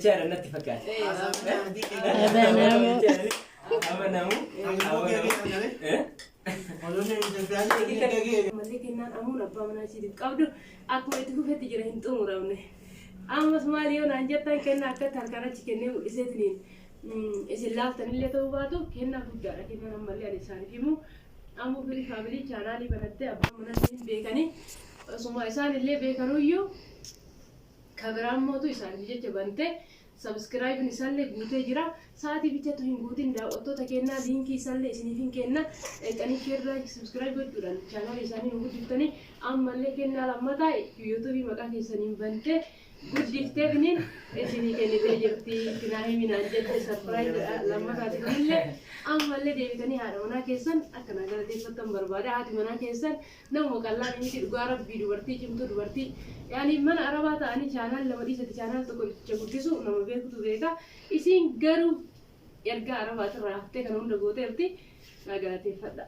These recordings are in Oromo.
Hojjechaa jiran natti fakkaata. Abanamu. Abanamu. Abanamu. Eh? Mallee kennaan amuun abbaa manaa ishiitiif qabdu akkuma itti fufetti jira hin xumuramne. Ammas maali yoo naan jettan kennaa akkatti harkaan achi kennee mul'iseetiniin isin laaftanillee ta'uu baatu kennaa guddaadha kennaan ammallee ani isaaniif himu. Amuu firii faamilii chaanaalii banattee abbaa manaa ishee hin beekanii osuma isaan illee beekanuyyuu ka biraa mootu isaaniif jecha bantee subscribe isaallee guutee jira. Sa'aatii bichatu hin guutin daawwattoota kennaa liinkii isaallee isiniif hin kenna. Dhaqanii share like subscribe gochuudhaan chaanaalii isaanii nu guddiftanii ammallee kennaa lammataa yuutuubii maqaa keessaniin bantee guddifteefiniin isinii kennitee jirti. Itti naa himinaan jette surprise lammataati kunillee ammallee deebitanii haadha manaa keessan akka naa galateeffattan barbaada. Haati manaa keessan nama qallaan miti dhugaa rabbii dubartii cimtuu dubartii yaani mana arabaa ta'anii chaanaal lama dhiisati chaanaal tokko guddisu nama beekutu beeka. Isiin garuu ergaa arabaatirraa haftee kana hunda gooteerti naa galateeffadha.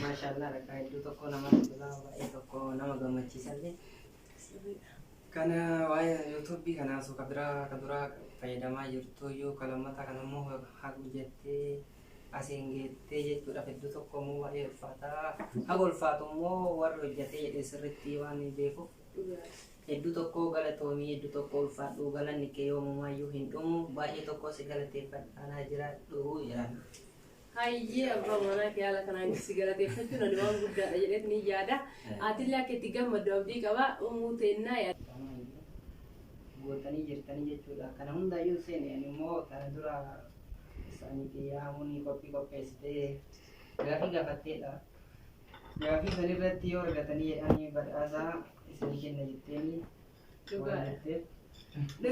Maashaallah rakkaa hedduu tokko namatti tola baay'ee tokko nama gammachiisallee. Kana waa'ee yuutuubii kana osoo ka biraa ka duraa fayyadamaa jirtu iyyuu ka lammataa kana immoo hagu jettee asiin geettee jechuudhaaf hedduu tokko immoo baay'ee ulfaataa. Haga ulfaatu immoo warri hojjetee jedhee sirriitti waan beekuuf hedduu tokko galatoomii hedduu tokko ulfaadhu galanni kee yoomumaayyuu hin dhumu baay'ee tokko si galateeffadha naa jiraadhu jedhan. Hayyee abbaa manaa kee haala kanaan si galateeffachuun ani waan guddaadha jedheet ni yaada. Atillee akka itti gammaddu abdii qaba. Uumuu teennaa yaada. Gootanii jirtanii jechuudha. Kana hundaayyuu seene ani immoo kana dura isaanii xiyyaa'amuun qophii qopheessitee gaafii gaafatteedha. Gaafii sanirratti yoo argatanii jedhanii badhaasa isinii kenna jetteeni waan jetteef.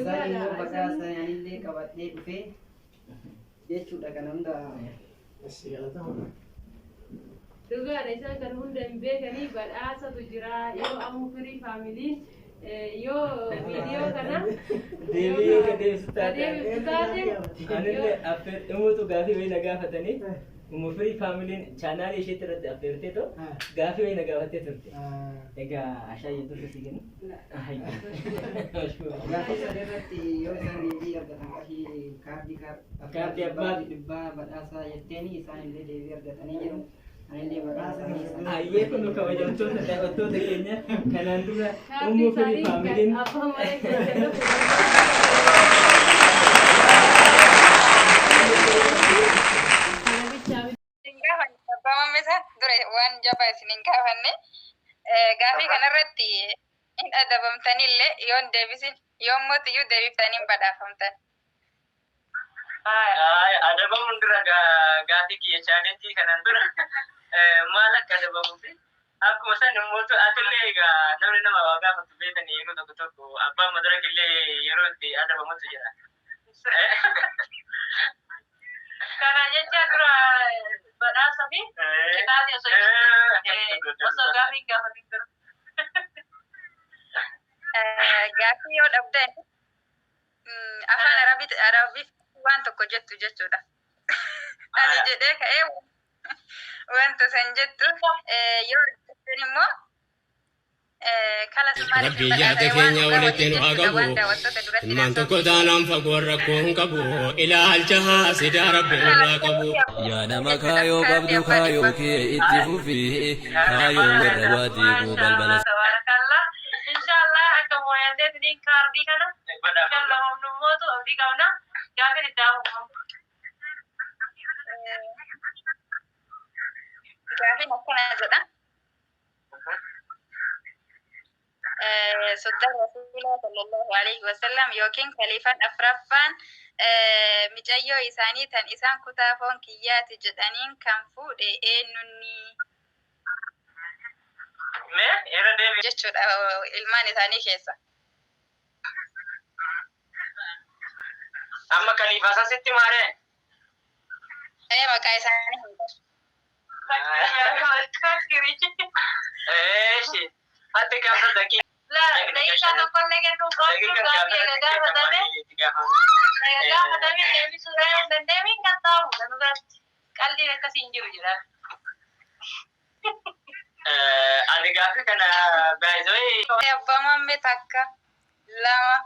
Isaan immoo badhaasa anillee qabadhee dhufee jechuudha kana hunda. Dhugaadha isaan kan hunda hin beekanii badhaasatu jira yoo amuu firii faamiliin yoo viidiyoo kana Deebii yoo ka deebisu taate. Deebisu taate. Anillee affeer dhumuutu gaafii wayii na gaafatanii Umu firii faamiliin chaanaalii isheetti irratti affeertee too gaafii wayii na gaafattee turte. Egaa ashaayee dursa si kennu. Gaafii sanirratti yoo isaan deebii argatan qarshii kaardii Kaardii abbaa dhibbaa badhaasa jetteeni isaan illee deebii argatanii jiru. Anillee badhaasa isaan. Hayyee kun kabajamtoota daawwattoota keenya kanaan dura Kaardii Umu firii isaanii kan faamiliin abbaa manaa keessan kana bichaa Isin gaafanne abbaa mammisa dura waan jabaa isin hin gaafanne. Gaafii kanarratti hin adabamtanillee yoon deebisin yoon mootiyyuu deebiftanii hin badhaafamtan. Adabamuun dura gaafii kiyya chaalenjii kanaan dura maal akka adabamuu fi akkuma san immoo atillee egaa namni nama waa gaafatu beekanii yeroo tokko tokko abbaan madaraka illee yeroo itti adabamutu jira. Kana jecha dura badhaasa fi qixaatii osoo gaafii hin gaafatin dura. Gaafii yoo dhabdan afaan Arabii waan tokko jettu jechuudha. Ani jedhee ka'ee wanta san jettu yoo argattan immoo kalas maaliif Rabbi hin yaada badhaasa waan keenya dhugaa walitti waliin nu haa jechuudha qabu. waan daawwattoota duratti Ilmaan tokko haasofne. taanaan fagoo rakkoo hin qabu. Ilaalcha haasidaa Rabbi nurraa qabu. Yaa nama kaayoo qabdu kaayoo kee itti fufi kaayoo warra waa diiguu balbala. Tabarakallah. Inshallah akka mooyalleetiin kaardii kana kallamamnu mootu abdii qabna. Gaafin itti hafuuf. Gaafiin akkana jedha. Soddaan Rasuulaa sallallahu alaihi wasallam yookiin kaliifaan afraffaan micayyoo isaanii tan isaan kutaa foon kiyyaati jedhaniin kan fuudhe eenyunni Mee irra deebi. Jechuudha ilmaan isaanii keessa. Amma kaliifaa san sitti maaree? Ee maqaa isaanii hin qabu. Eeshi. Ati gaafa daqiiqa. Daqiiqaa tokkollee kennuu qabdu gaafii eega gaafatame. Eega gaafatame deebisuu hin dandeenye kan ta'u kan irratti qalliin akkasii hin jiru jedha. Ani gaafii kana baay'ee Abbaa mammee takka lama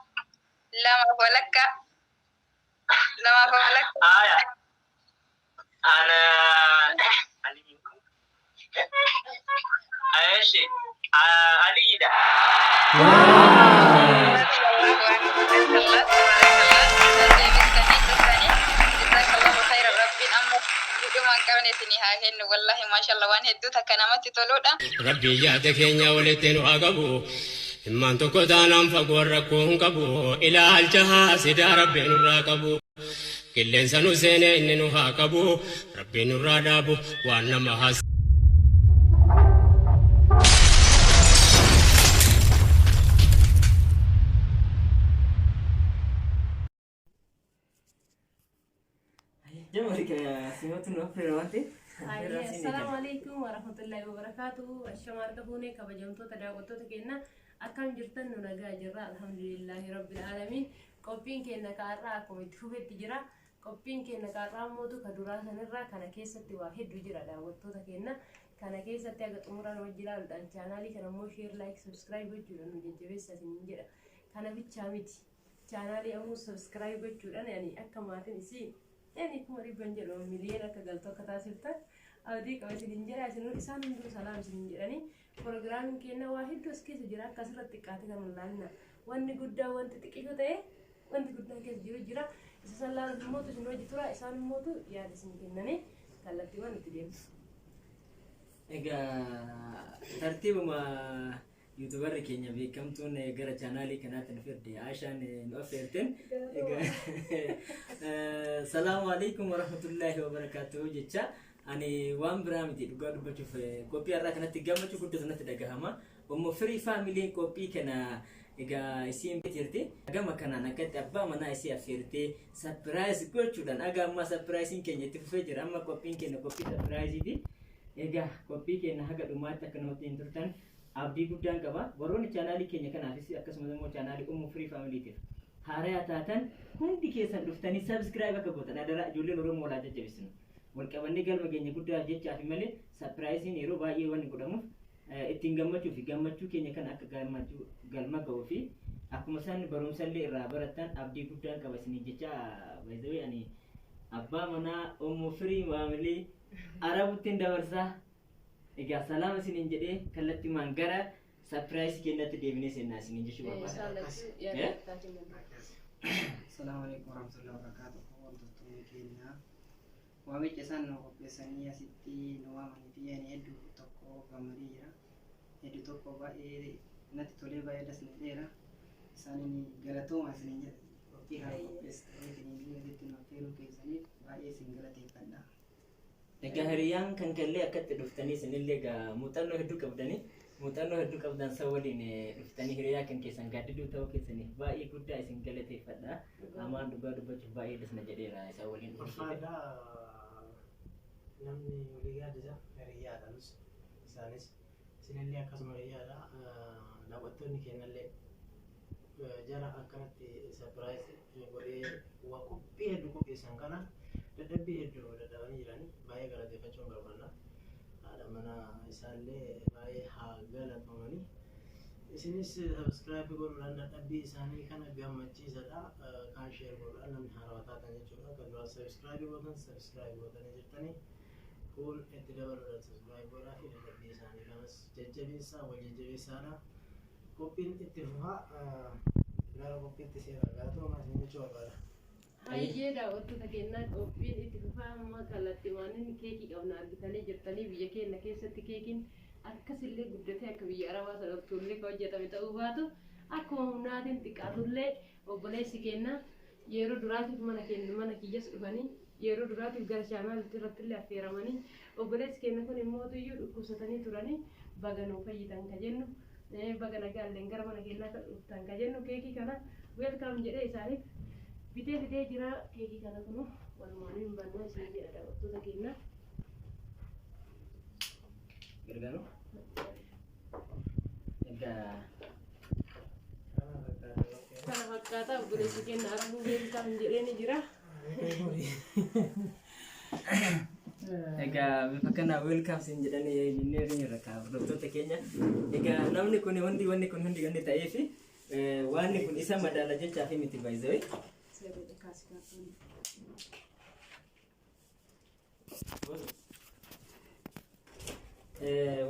Lamaaf walakkaa. Lamaaf walakkaa. Aya. Ana Ayeshi. Aliidha. Rabbi yaada keenya walitti nu haa qabu. Himmaan tokko taanaan fagoo rakkoo hin qabu. Ilaalcha haasidaa Rabbi nurraa qabu. Qilleensa nu seene inni nu haa qabu. Rabbi nurraa dhaabu waan nama haas. Jamari simatu nu affeera waan ta'eef. Assalaamu alaikum warahmatullahi wabarakaatuh. Ashama harka fuunee kabajamtoota daawwattoota keenya, akkam jirtan? Nu nagaa jirra, alhamdulillahi rabbil aalamiin. Qophiin keenya kaarraa akkuma itti fufetti jira. Qophiin keenya kaarraa mootu ka duraa sanirraa kana keessatti waa hedduu jira. Daawwattoota keenya, kana keessatti haga xumuraan wajji ilaaluudhaan chaanaalii kana immoo share, like, subscribe gochuudhaan nu jajjabeessa isiniin jedha. Kana bichaa miti, chaanaalii ammoo subscribe gochuudhaan yani akka maatiin isii yani 100,000 jedhu miliyoona akka galtu akka taasiftan abdii qaba isiniin jedha. Isin isaan hunduu salaam isiniin jedhanii, proogiraamiin keenya waa hedduu as keessa jira. Akka asirratti xiqqaate kan ilaalina, wanni guddaa, wanti xiqqisho ta'e, wanti guddaan keessa jiru jira. Isa san laaluuf immootu isin hojii tura, isaan immootu yaada isin kennanii kallattiiwwan itti deemu. Egaa tartiibuma yuutubarri keenya beekamtuun gara chaanaalii kanaatti nu fidde, Aishaan nu affeerteen. Egaa salaamu alaikum warahmatullaahi wabarakaatuhu jecha, ani waan biraa miti, dhugaa dubbachuuf qophii har'aa kanatti gammachuu guddatu natti dhagahama. Ummu Firii faamiliin qophii kana egaa isiin jirti. Gama kanaan akkatti abbaa manaa isii affeertee surprise gochuudhaan aga ammaa surpriseiin keenya itti fufee jira. Amma qophiin keenya qophii surpriseiiti. Egaa qophii keenya haga dhumaatti akka namatti hin turtan abdii guddaan qaba. Warroonni chaanaalii keenya kanaafis akkasumas immoo chaanaalii Ummu Firii faamiliitiif haaraya taatan hundi keessan dhuftanii subscribe akka gootan adaraa. Ijoolleen Oromoo walaa jajjabeessinu. Wal qabannee galma keenya guddaa jechaaf malee surpriseiin yeroo baay'ee wanni godhamuuf ittiin gammachuu fi gammachuu keenya kana akka gammachuu galma ga'uu fi akkuma isaan barumsallee irraa baratan abdii guddaan qaba isinii jecha. Baay'ee ani abbaa manaa Ummu Firii maamilii Arabuttiin dabarsaa. Egaa salaama isiniin jedhee kallattiimaan gara surprise keenyatti deebinee seenaa isiniin jechuu barbaada. Assalamu alaikum warahmatullahi wabarakatuh. Hordoftoonni keenya, waamicha isaan nu qopheessanii asitti nu waamanii fi ani hedduu tokko gammadee jira. Hedduu tokko baay'ee natti tolee, baay'ee das jedheera. Isaaniin galatooma isiniin jedha. Qophii kana qopheessitanii asitti nu affeeruu keessaniif baay'ee isin galateeffadha. Egaa hiriyaan kan kallee akkatti dhuftanii isinillee egaa muuxannoo hedduu qabdanii, muuxannoo hedduu qabdan san waliin dhuftanii hiriyaa kan keessan gaaddiduu ta'uu keessaniif baay'ee guddaa isin galateeffadha. Amaan dhugaa dubbachuuf baay'ee dasna jedheera isaan waliin dhufuu. Ulfaadhaa, namni walii gaaddisa hiriyyaadha nus isaanis isinillee akkasuma hiriyyaadha. Daawwattoonni keenyallee jara akkanatti surprise godhee waa qophii hedduu qopheessan kana dadhabbii hedduu dadhabanii jiranii baay'ee galateeffachuun barbaanna. Haadha manaa isaallee baay'ee haa galatoomanii. Isinis subscribe godhuudhaan dadhabbii isaanii kana gammachiisadha. Kaan share godhuudhaan namni haarawaa taatan jechuudha. Kan duraan subscribe gootan subscribe gootanii jirtanii. Kun itti dabaluudhaan subscribe godhaa fi dadhabbii isaanii kanas jajjabeessaa, wal jajjabeessaadha. Qophiin itti fufaa, gara qophiitti seenaa, galatoomaa isin jechuu barbaada. Hayyee daawwattoota keenyaa, qophiin itti fufaa. Amma kallattiiwwan keekii qabna. Argitanii jirtanii, biyya keenya keessatti keekiin akkasillee guddatee akka biyya arabaa sana tullee kan hojjetame ta'uu baatu, akkuma humnaatiin xiqqaatullee obboleessi keenya yeroo duraatiif mana keenya, mana kiyyas dhufanii, yeroo duraatiif gara chaanaalitti irratti illee affeeramanii, obboleessi keenya kun immoo iyyuu dhukkubsatanii turanii, baga nuu fayyitan ka jennu, baga nagaalleen gara mana keenyaa kan dhuftan ka jennu, keekii kana welcome jedhee isaaniif bitee fidee jira. Keekii kana kunu walumaan hin bannaa isin jedha daawwattoota keenya. Gargaaru. Egaa Kana fakkaata, obboleessi keenya arguu welcome jedhee ni jira. Egaa bifa kana welcome siin jedhanii jennee ni jirra kaa hordoftoota keenya. Egaa namni kun hundi, wanni kun hundi wanni ta'eef Waan kun isa madaala jechaa fi miti baay'ee. Sirriidha kaasi kaasuun.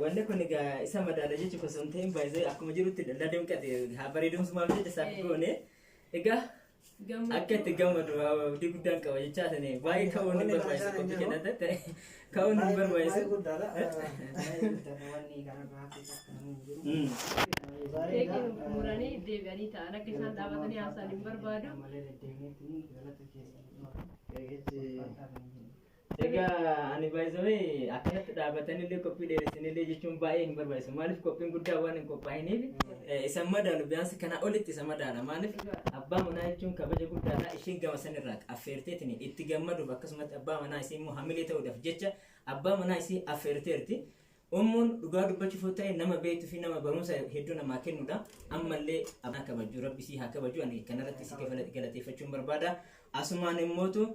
Wanni kun egaa isa madaala jechuun osoo hin ta'in baay'ee akkuma jirutti daldalli qate haa bareedumsumaaf jecha isaaf goone. Egaa akka itti gammadu abdii guddaan qaba jechaa tane baay'ee ka'uun hin barbaachisu qophii kennate ka'uun hin barbaachisu. Guddaadha. Baay'ee guddaadha wanni kanarraa hafe takka hin jiru. Keekiin muranii deebi'anii ta'an akka isaan dhaabatanii haasa'an hin barbaadu. Malee deddeebineetti galata keessan. Egaa ani baay'isawee akkanatti dhaabatanillee qophii dheeressinillee jechuun baay'ee hin barbaachisu. Maaliif qophiin guddaa waan hin qophaa'iniif isa madaalu biyaansi kanaa olitti isa madaala. Maaliif abbaa manaa jechuun kabaja guddaadha. Isheen gama sanirraa affeerteetiin itti gammaduuf akkasumatti abbaa manaa isii immoo hamilee ta'uudhaaf jecha abbaa manaa isii affeerteerti. Ummuun dhugaa dubbachuuf yoo ta'e nama beektuu fi nama barumsa hedduu namaa kennudha. Ammallee abbaa kabaju rabbi isii haa kabaju ani kanarratti isii galateeffachuun barbaada. Asumaan immootu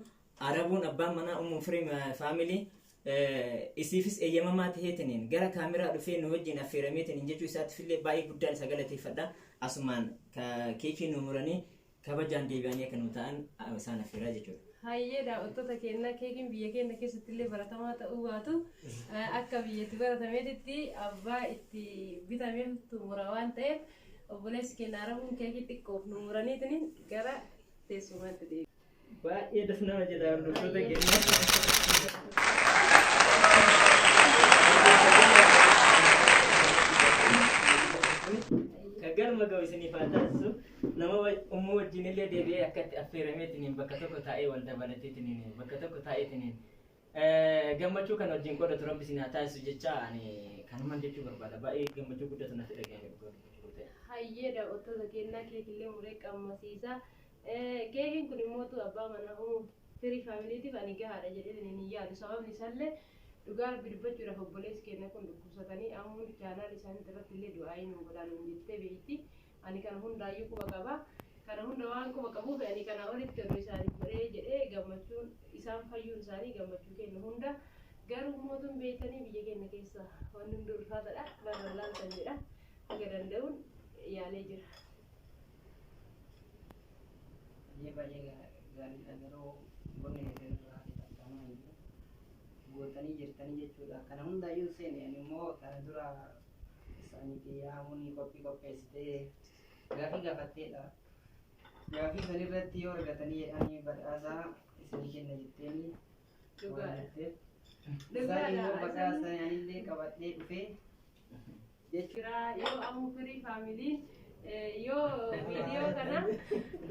Arabuun abbaan manaa Ummu Firii Family isiifis eeyyamamaa ta'eetiniin gara kaameraa dhufee nu wajjin affeerameetiniin jechuu isaatiif illee baay'ee guddaan isa galateeffadha. Asumaan keekii nu muranii kabajaan deebi'anii akka nu ta'an isaan affeeraa jechuudha. Hayyee daawwattoota keenya keekiin biyya keenya keessatti illee baratamaa ta'uu baatu akka biyyatti baratameetitti abbaa itti bitameetu mura waan ta'eef obboleessi keenya Arabuun keekii xiqqoof nu muraniitiin gara teessumaatti deebi'u. Baay'ee das nama jedha hordoftoota keenya. Ka galma ga'u isiniif haa taasisu nama ummuu wajjin illee deebi'ee akkatti affeerameetiniin bakka tokko taa'ee wal dabalateetiniin bakka tokko taa'eetiniin gammachuu kan wajjin godhatu rabbi isin haa taasisu jecha ani kanumaan jechuu barbaada. Baay'ee gammachuu guddatu natti dhagahame dhugaa dubbachuu ta'e. Hayyee daawwattoota keenyaa keekillee muree qammasiisa. Keekiin kun immoo abbaa manaa Ummu Firii Familytiif ani gahaadha jedhee hin yaadu. Sababni isaallee dhugaa rabbi dubbachuudhaaf obboleessi keenya kun dhukkubsatanii ammuun channel isaanii irratti illee du'aa nu godhaan hin jettee beekti. Ani kana hundaayyuu quba qaba. Kana hunda waan quba qabuuf ani kana olitti oduu isaaniif godhee jedhee gammachuun isaan fayyuun isaanii gammachuu kennu hunda. Garuu mootuun beektanii biyya keenya keessa wanni hundi ulfaataadha. Barra laaltan jedha. Haga danda'uun yaalee jira. Baay'ee baay'ee gaariidha garuu wanni irraa hafe takka hin jiru. Gootanii jirtanii jechuudha. Kana hundaayyuu seene ani immoo kana dura isaaniif yaamuun qophii qopheessitee gaafii gaafatteedha. Gaafii san irratti yoo argatanii jedhanii badhaasaa isinii kenna jetteeni waan jetteef. Isaan immoo badhaasa anillee qabadhee dhufee Jira yoo Ammu Firii Familyn yoo viidiyoo kana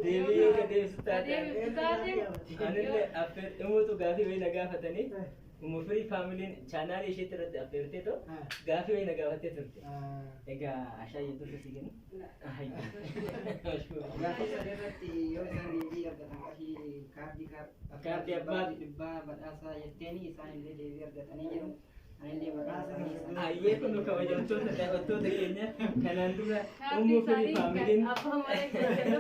Deebii yoo deebisu taate. Deebisu taate. Anillee affeer dhumuutu gaafii wayii na gaafatanii Ummu Firii Familyn channelii isheetti irratti affeertee too gaafii wayii na gaafattee turte. Egaa ashaayee dursa si kennu. Gaafii san irratti yoo isaan deebii argatan qarshii kaardii Kaardii abbaa dhibbaa badhaasaa jetteeni isaan illee deebii argatanii jiru. Anillee badhaasa Hayyee kun kabajamtoota daawwattoota keenya kanaan dura Ummu Firii Familyn Abbaa manaa keessa